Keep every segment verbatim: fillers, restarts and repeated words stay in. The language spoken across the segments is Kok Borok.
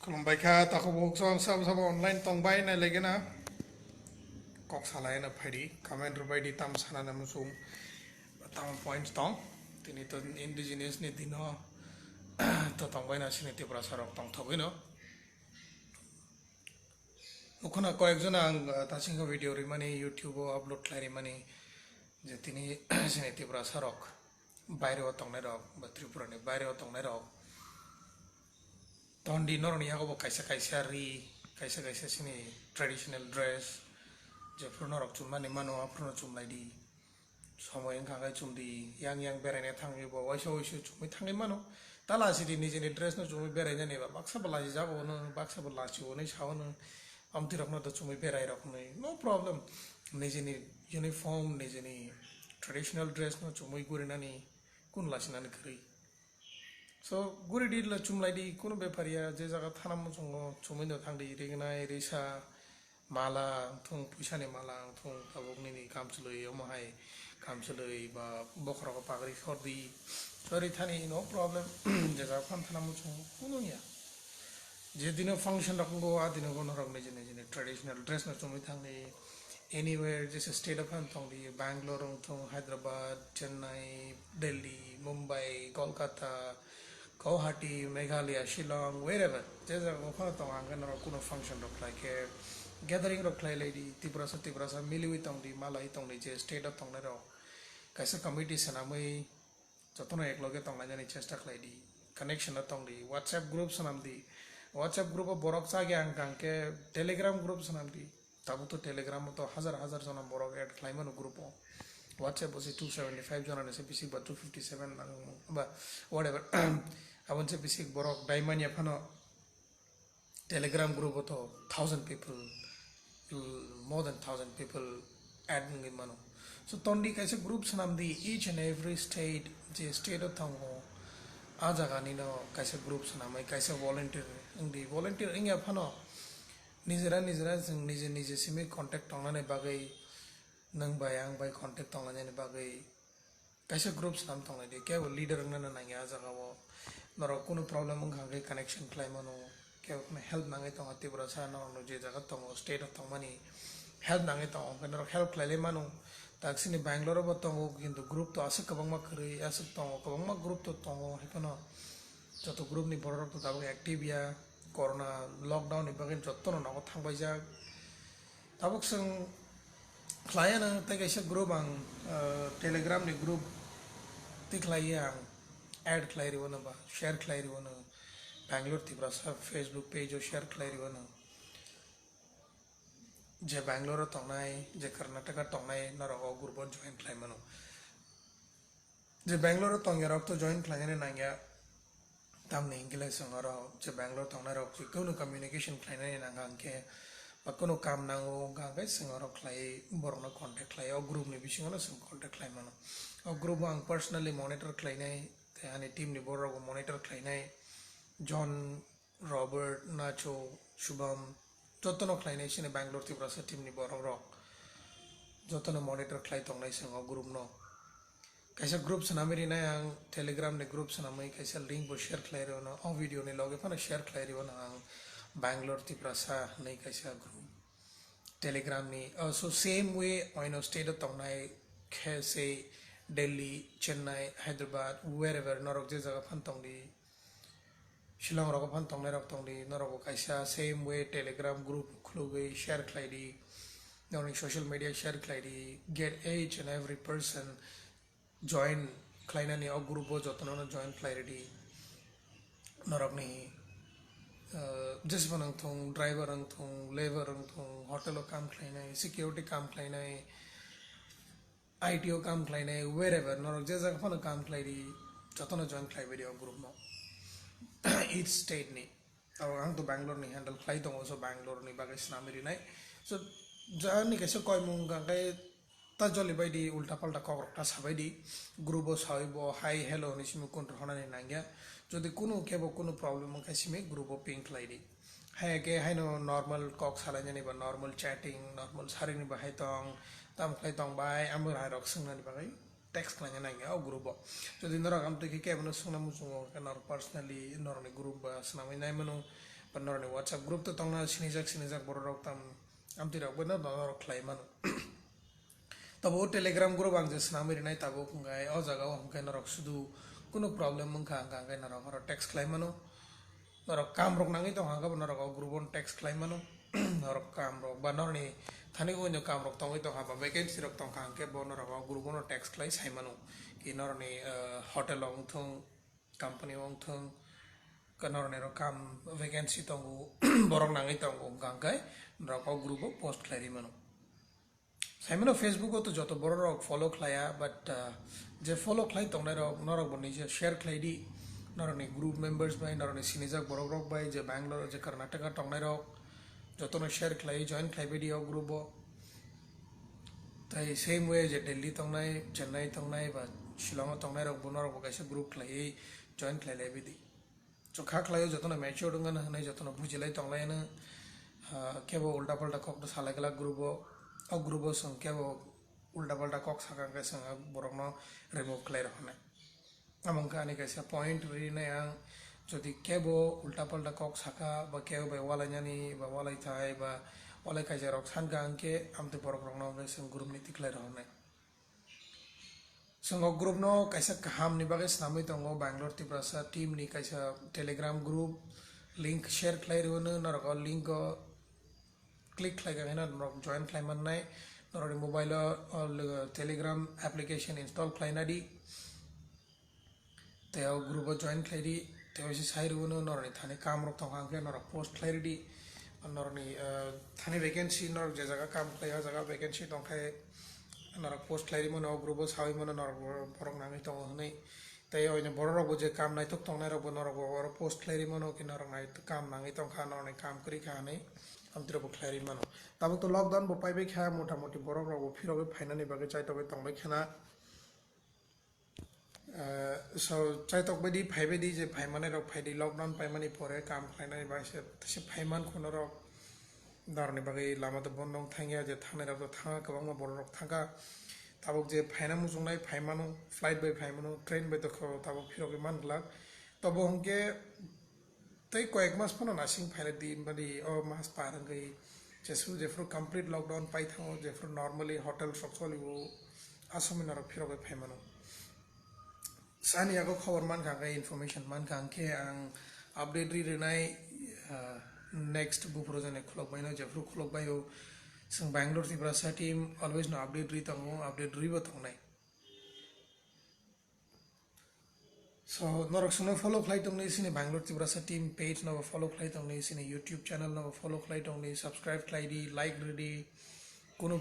Khulumbai kha, takhuk bukhuk song sabo sabo online tongbai nai lege na. Kok salai na phaidi, comment rwbai di, tam sana na muchung, tam points tong. Tini to indigenous ni dino to tongbai na sini Tiprasa rok tong thogwi no. Ukhuna koyek jona ang, uh, tasingkha video rimani, YouTube o upload khlai rimani, je tini sini Tiprasa rok, baire o tongnai rok, ba Tripura ni baire o tongnai rok. Tondi norokni yago bo kaisa kaisa ri, kaisa kaisa sini traditional dress, jephuru norok chumnani mano, aphuru no chumlai di. Somoi wngkha khe chumdi, yang yang beraina thangwi bo waisa waisa chumui thangwi mano. Ta lachidi nijini dress no chumui berainani ba baksa bo lachijago hwnwi, baksa bo lachio hwnwi sao hwnwi. Amtwi rokno to chumui berai rok hwnwi, no problem. Nijini uniform, nijini traditional dress no chumui gurinani kun lachinani kwrwi. So guri di la chumlai di, kuno bepar ya, je jaga thana muchungo chumui no thangdi, rignai, risa, mala wngthung, puisani mala wngthung, tabuk nini kamchwlwi, omo hai kamchwlwi ba bokhorogo pagri khordi. So ri thani no problem, je jaga phan thana muchungo kuno ya. Je dino function rok wngo, a dino bo norok nijini nijini traditional dress no chumui thangdi. Anywhere, jesa state o phano tongdi, Bangalore wngthung, Hyderabad, Chennai, Delhi, Mumbai, Kolkata, Guwahati, Meghalaya, Shillong, wherever, je jaga o phano tong, ang khe norok kuno function rok khlai khe, gathering rok khlai lai di, Tiprasa, Tiprasa miliwi tongdi, malai tongdi, je state o tongnai rok kaisa committee swnamwi, jotono ekloge tonglainani chesta khlai di, connection o tong di, WhatsApp group swnam di, WhatsApp group o borok chagya wngkha hwnkhe Telegram group swnam di. Tabuk to Telegram o to hazar hazar jona borok add khlai mano group o. WhatsApp o se two seventy five jona ni se bisik ba two fifty seven nang ba whatever. Aboni se bisik borok dai manya phano Telegram group o to thousand people, more than thousand people add wngwi mano. So tondi kaisa group swnam di, each and every state, je state o thango, a jaga ni no kaisa group swnamwi kaisa volunteer wng di. Volunteer wngya phano nijera nijera chwng nije nije simi contact tongnani bagwi, nwng bai ang bai contact tonglainani bagwi kaisa group swnam tonglai di, kebo leader wngna nangya a jaga o. Norok kunu problem wngkha hwnkhe connection khlai mano, kebo kunu help nangwi tongo, Tiprasa norok no je jaga tongo, state o tongmani help nangwi tongo, hwnkhe norok help khlai lai mano. Taksini Bangalore o bo tongo, kintu group to aswk kwbangma kwrwi, aswk tongo, kwbangma group to tongo, hai phano joto group ni borok rok to tabuk active ya, corona lockdown ni bagwi joto no nogo thangbaijak. Tabuk chwng khlai ano tei kaisa group ang, ah, Telegram ni group twi khlai ang add khlai rw no ba share khlai rw no, Bangalore Tiprasa Facebook page o share khlai rw no, je Bangalore o tongnai, je Karnataka tongnai norok o group o join khlai mano. Je Bangalore o tongya rok to join khlainani nangya, tamni hinkhe le chwng oro je Bangalore tongnai rok je kunu communication khlainani nangkha hinkhe ba kunu kam nango wngkha hinkhe chwng oro khlai borokno contact khlai o group ni bisingo no chwng contact khlai mano. O group o ang personally monitor khlainai tei ani team ni borok rok bo monitor khlainai, John, Robert, Nacho, Shubham, jotono khlainai sini Bangalore Tiprasa team ni borok rok. Jotono monitor khlai tongnai chwng o group no. Kaisa group swnamwi rinai ang Telegram ni group swnamwi kaisa link bo share khlai rw no. O video ni loge phano share khlai rw no ang Bangalore Tiprasa hwnwi kaisa group. Telegram ni, oh, so same way oino state o tongnai khe sei Delhi, Chennai, Hyderabad, wherever norok je jaga phan tongdi. Shillong rogo phan tongnai rok tongdi, norok bo kaisa same way Telegram group khulugwi share khlai di, norokni social media share khlai di, get each and every person join khlainani o group o jotono no join khlai rw di. Norokni, uh, jesbo nang thung, driver wng thung, labour wng thung, hotel o kam khlainai, security kam khlainai, I T o kam khlainai, wherever, norok je jaga phano kam khlai di, jotono join khlai bai di o group no. Each state ni. Abo ang to Bangalore ni handle khlai tongo, so Bangalore ni bagwi swnamwi rinai. So, jani kaisa koimung wngkha khe ta joli bai di, ulta palta kok rok ta sabai di. Group o sawi bo hi hello hinwi simi control honani nangya. Jodi kunu kebo kunu problem wngkha simi group o ping khlai di. Hai khe haino normal kok salainani ba normal chatting, normal sarini bahai tong, tamo khlai tong bai, amo hai rok swngnani bagwi text khlaina nangya o group o. Jodi norok amtwi khe kebono swngna muchungo khe norok personally norokni group ba swnamwi nai mano, Ba norokni WhatsApp group to tongna sinijak sinijak borok rok tam amtwi rok bai no norok khlai mano. Tabuk Telegram group ang je swnamwi rinai tabuk hwnkhe o jaga o hwnkhe norok sudu kunu problem wngkha hwnkha hwnkhe norok oro text khlai mano. Norok kam rok nangwi tongkha hwnkhe bo norok o group o text khlai mano. Norok kam rok ba norokni thani uaino kam rok tongwi tongkha ba vacancy rok tongkha hwnkhe bo norok o group o text khlai sai mano. Ki norokni, eh, hotel o wngthung, company o wngthung, ka norokni oro kam vacancy tongo, borok nangwi tongo, hwnkha hwnkhe norok o group o post khlai ri mano. Saimano Facebook o to joto borok rok follow khlaiya, but, uh, je follow khlai tongnai rok, norok bo nije share khlai di, norokni group members bai, norokni sinijak borok rok bai, je Bangalore, je Karnataka tongnai rok, jotono share khlai, join khlai bai di o group o. Tai same way je Delhi tongnai, Chennai tongnai ba Shillong o tongnai rok bo norok bo kaisa group khlaiwi join khlai lai bai di. So kha khlaio jotono mature wng gana hwnwi jotono bujilai tong lai hwnwi, ah, kebo ulta palta kok salai glak group o, o group o chwng kebo ulta palta kok saka hwnkhe chwng borokno remove khlai rw hwnwi. Amo wngkha ani kaisa point rinai ang, jodi kebo ulta palta kok saka ba kebo bai walainani ba walai thai ba walai kaisa rok sankha hwnkhe amtwi borok rokno hwnwi chwng group ni tikhlai rw hwnwi. Chwng o group no kaisa kaham ni bagwi swnamwi tongo, Bangalore Tiprasa team ni kaisa Telegram group, link share khlai rw hwnwi norok o link o click khlai kha hwnwi norok join khlai mannai, norokni mobile o, o, Telegram application install khlai na di. Tei o group o join khlai di, tei waisa sai rwno norokni thani kam rok tongkha hwnkhe norok post khlai ridi, norokni, eh, thani vacancy norok je jaga kam khlai o jaga vacancy tongkhe norok post khlai rimano o group o sawi mano norok bo-, borok nangwi tongo hwnwi. Tei oino borok rok bo je kam naithok tongnai rok bo norok bo oro post khlai rimano khe norok nai kam nangwi tongkha norokni kam kwrwi kha hwnwi amtwi rok bo khlai rimano. Tabuk to lockdown bo paibai kha mota moti borok rok bo phirogwi phainani bagwi chaitokgwi tongbai khana. Eh, so, chaitok baidi, phai baidi je phai manai rok phai di, lockdown paimani pore kam khlainani bai se, se phai man khuno rok darni bagwi lama to bondo wng thangya, je thangnai rok to thanga, kwbangma borok rok thangkha. Tabuk je phaina muchungnai phai mano, flight bai phai mano, train bai to kho, tabuk phirogwi man glak. Tobo hwnkhe tei koyek mas phano nasing phailai di, badi o mas par wngwi jesu jephru complete lockdown pai thango, jephru normally hotel sok choli o, asomwi norok phirogwi phai mano. Sani yago khobor mankha hwnkhe, information mankha hwnkhe ang update ri rwnai, ah, next buphuru jani khulok baino, jephru khulok baio. Chwng Bangalore Tiprasa team always no update ri tongo, update ribo tongnai. So, norok chwngno follow khlai tongni sini Bangalore Tiprasa team page no follow khlai tongni, sini YouTube channel no follow khlai tongni, subscribe khlai di, like ridi. Kunu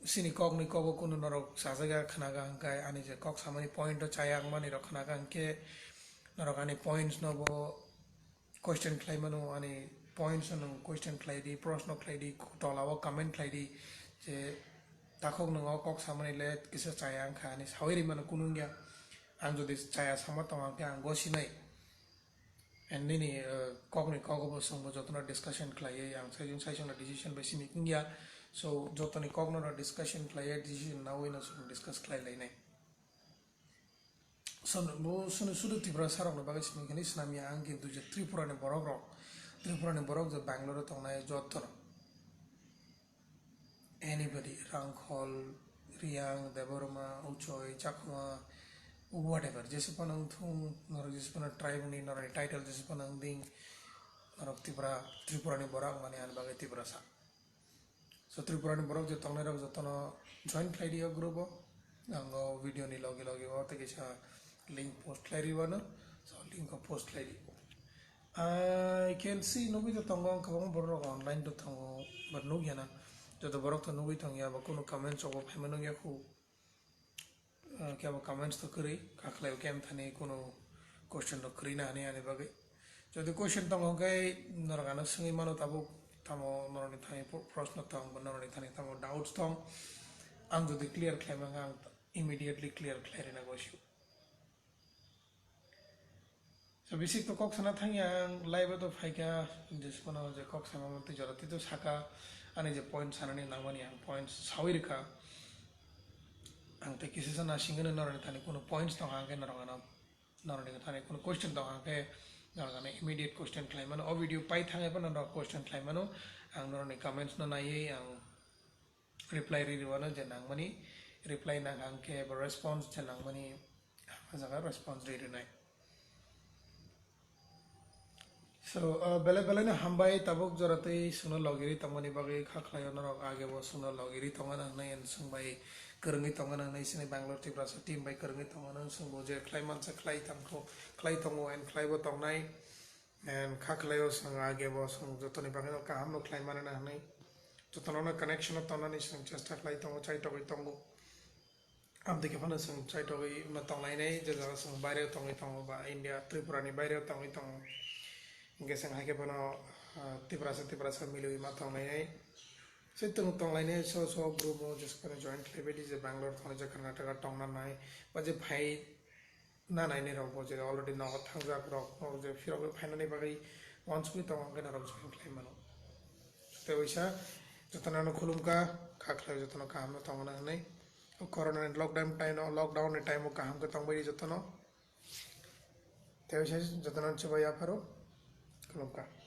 sini kok ni kogo kunu norok sajaga khnaga hwnkhe ani je kok samani point o chaya wngmani rok khnaga hwnkhe norok ani points no bo question khlai mano, ani points no nwng question khlai di, proshno khlai di, tola o comment khlai di je takhuk nwng o kok samani le kisa chaya wngkha ani sawi ri mano kunu wngya. Ang jodi chaya sama tongo hwnkhe ang gosinai. And nini, uh, kokni kogo bo chwngbo jotono discussion khlaiwi ang saisung saisungno decision bai simi wngya. So jotoni kokno discussion khlaiwi decision nawi no chwng discuss khlai lainai. So bo sunu sudu Tiprasa rokni bagwi simi khani swnamya ang, kintu je Tripura ni borok rok, Tripura ni borok je Bangalore o tongnai jotono. Anybody, Rangkhol, Riang, Debbarma, Uchoi, Chakma, whatever, jese phano wngthung, norok jese phano tribe ni, norokni title jese phano wngding, norok Tripura, Tripura ni borok wngmani ani bagwi Tiprasa. So Tripura ni borok je tongnai rok jotono join khlai di o group o, ang o video ni logi logi o tei kisa link post khlai ri wano, so link o post khlai di. I can see nugwi to tongo, ang kwbangma borok rok online to tongo, but nukya na. Joto borok to nugwi tongya, bo kunu comments rogo phaima nukya khu. Ah, kebo comments to kwrwi, kakhlai khe thani kunu question to kwrwi na hani ani bagwi. Jodi question tongo hwnkhe norok ano swngwi mano tabuk, tamo norokni thani pro-, proshno tong, ba norokni thani tamo doubts tong. Ang jodi clear khlai mangkha, ang immediately clear khlai rina gosio. So, bisik to kok sana thangya ang live to phaikha, jesphano je kok sama mantwi jora tito saka, ani je point sanani nangmani ang points sawi rwkha. Ang tei kisa sana singano norokni thani kuno points tong hwnkhe norok ano, norokni thani kuno question tong hwnkhe Norok ano immediate question khlai mano. O video pai thangwi phano norok question khlai mano. Ang norokni comments no naiwi ang reply ri rwano je nangmani, reply nang hwnkhe bo response je nangmani, ang o jaga response ri rwnai. So, uh, belai belai no hambai tabuk jora tei chwngno logiri tongmani bagwi kha khlaio norok age bo chwngno logiri tongna hwnwi and chwng bai kwrwngwi tongna hwnwi chini Bangalore Tiprasa team bai kwrwngwi tongna chwngbo je khlai mansa khlai tangkho, khlai tongo and khlaibo tongnai and kha khlaio chwng age bo chwng jotoni bagwino kaham no khlai manna hwnwi jotono no connection o tongnani chwng chesta khlai tongo, chaitogwi tongo. Aboni khe phano chwng chaitogwi ma tonglainai, je jaga chwng baireo tongwi tongo ba India, Tripura ni baireo tongwi tongo. Hwnkhe chwng hai khe bono, ah, Tiprasa, Tiprasa milwi ma tonglainai. Se tong-, tonglainai so, so group o jesakhano join khlaibaidi je Bangalore tongnai, je Karnataka tongna nai, ba je phai na nainai rok bo je already nogo thangjak rok, norok je phirogwi phainani bagwi uansugwi tongo, hwnkhe norok join khlai mano. Tei waisa jotono ano khulumkha, kha khlai jotono kaham no tongmano hwnwi. O corona ni lockdown time, lockdown ni time o kaham khe tongbaidi jotono. Tei waisa jotono chubai yapharo khulumkha.